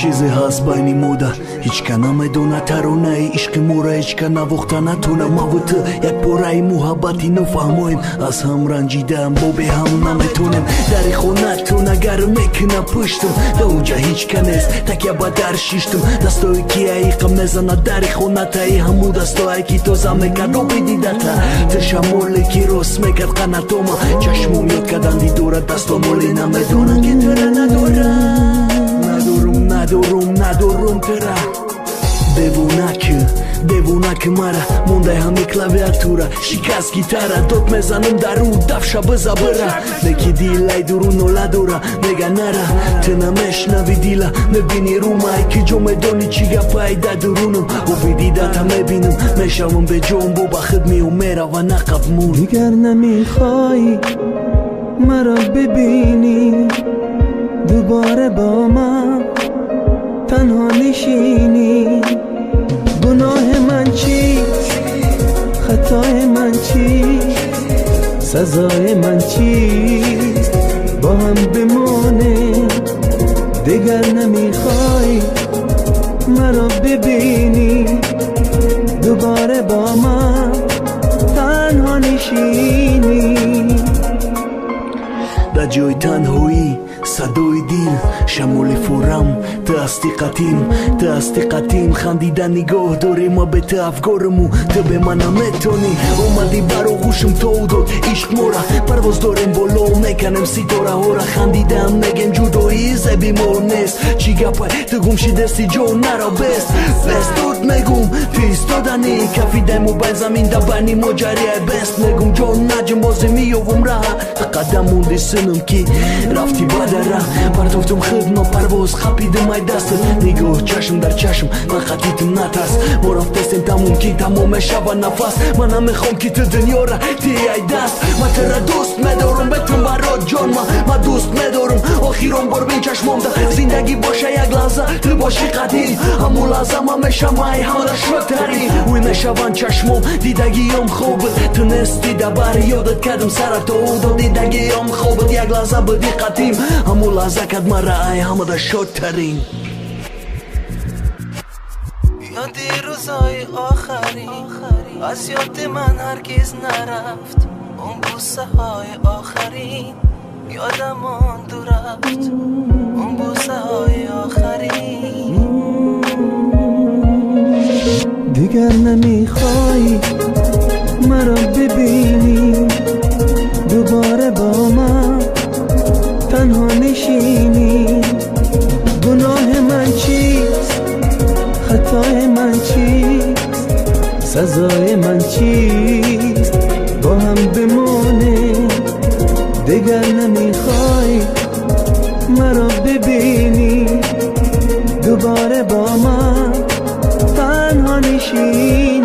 Чизе ҳаст байни мода, ҳеч ка намедона таронаи ишқи мора, ҳеч ка навохта натона. Маву ту як пораи муҳаббати нофаҳмоем, аз ҳам ранҷидаам, бо беҳам наметонем. Дари хонатон агар мекуна пуштум, да унҷа ҳеч ка нест, такя ба дар шиштум. Дастое ки аиқа мезанад дари хонатаи, ҳаму дастое ки тоза мекард оби дидата. Ту шамоле ки рост мекард қанатома, чашмом ёд кардан дидора, дастомоле намедонам ки тура надорам. Надорум, надорум, надорум тура. Девонак, девонак, мара мондай ҳами клавиатура, шикаст гитара, дод мезанам дару дафша бизабира. Неки дилай дуру нола дора, мега нара, ту намешнави дила, мебини румай ки ҷо медони чӣ гапай да дурунам. Оби дидата мебинам, мешавам беҷон, бо ба худ меом, мерава нақабмун. Дигар намехоҳӣ маро бибинӣ, дубора бо ман танҳо нишинӣ. Гуноҳи ман чист, хатои ман чист, сазои ман чист? Бо ҳам бимонем. Дигар намехоҳӣ маро бибинӣ, дубора бо ман танҳо нишинӣ. Дар ҷои танҳоӣ садои дил, шамоли фурам, ту ҳасти қатим, ту ҳасти қатим. Хандида нигоҳ дорӣ, ма бе ту афгоруму ту бе ман наметонӣ. Омадӣ бар оғӯшам, тов дод ишқ мора, парвоз дорем боло, меканем ситораҳора. Хандидаам мегем, ҷудоӣ зеби мо нест. Чӣ гапай, ту гум шидасти, ҷо наро, бест бест дуд мегум, ту истоданӣ кафидайму байн замин да байни мо ҷарияй. Бест мегум, ҷон наҷм, бозе меёвум раҳа. Қадам монди синам ки рафти ба дара, партофтум хидно, парвоз хапидим ай дастат. Нигоҳ чашм дар чашм, ман қатитим, натарс, мо рафтестем тамом ки тамом мешава нафас. Ман намехом ки ту дунёра ти ай даст, ман тура дӯст медорум, бетун барот ҷон, ма дӯст медорум. Охирон бор бин чашмомда, зиндагӣ боша як лаҳза, ту боши қадим, ҳамун лаҳза ман мешам ай ҳамада шодтарин. Ӯй мешаванд чашмом, дидагиём хобит, ту нести да бар ёдат кардам, сара то ӯ дидагиём хобит, як лаҳза буди қатим, ҳамун лаҳза кад мара ай ҳамада шодтарин. Ёди рӯзои охарин аз ёди ман ҳаргиз нарафт, он бӯсаҳои охарин ёдамон ду рафт, он бӯсаҳои охарин. Дигар намехоҳӣ маро бибинӣ, дубора бо ман танҳо нишинӣ. Гуноҳи ман чист, хатои ман чист, сазои ман чист? Бо ҳам бимонем. Дигар намехоҳӣ маро бибинӣ, дубора бо ман танҳо нишинӣ.